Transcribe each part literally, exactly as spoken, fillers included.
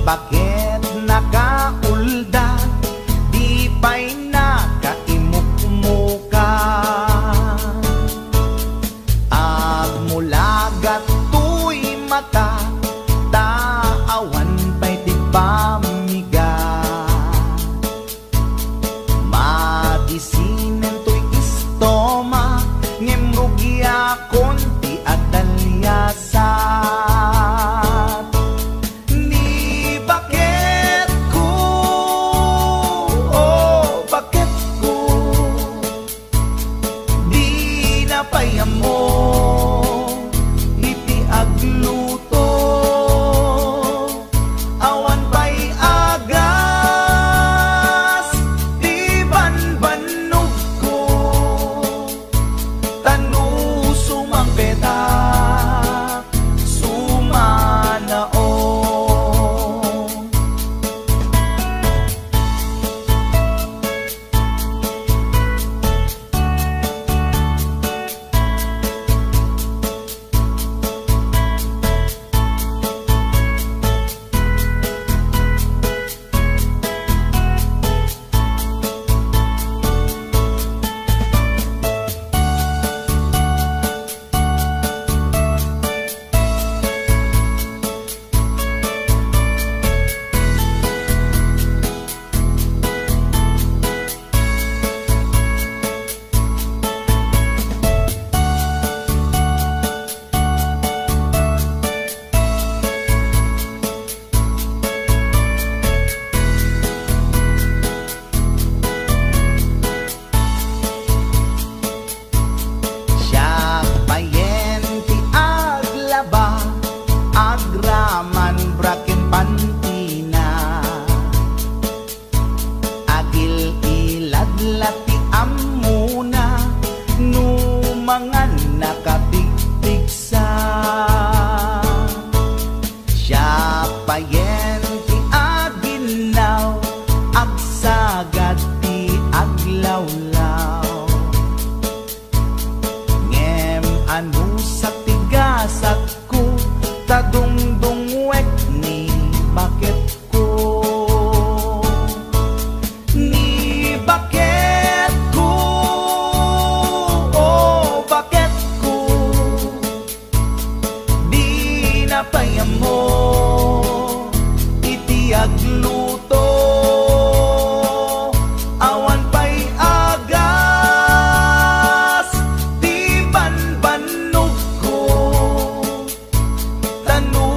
Baket nakaulda, di pay nakaimukmuka. Agmulagat toy mata, ta awan pay ti pammigat. Madisinen toy istomak, ngem rugiakon ti agdaliasat. Ni baketko, oh, baketko, dina pay ammo iti agluto. Awan pay agas ti banbannogko, ta no sumangpetak, sumanaw. Siak payen ti aglaba, agraman bra ken pantina. Agil-ilad la ti ammona, no mangan nakapigpigsa. Siak payen ti aginnaw, agsagad ti aglawlaw. Ngem anusat ti gasatko, ta dungdungwek ni baketko. Ni baketko, oh, baketko, dina pay ammo iti agluto. Awan pay agas ti banbannogko, ta no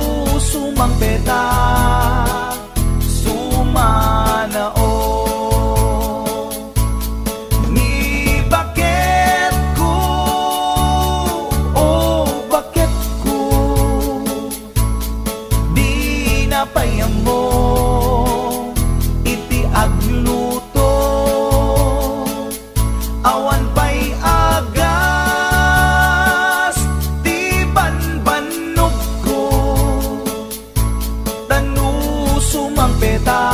sumangpetak, sumanaw. Ni baketko, oh, baketko, dina pay ammo iti agluto. Awan pay agas ti banbannogko, ta no sumangpetak,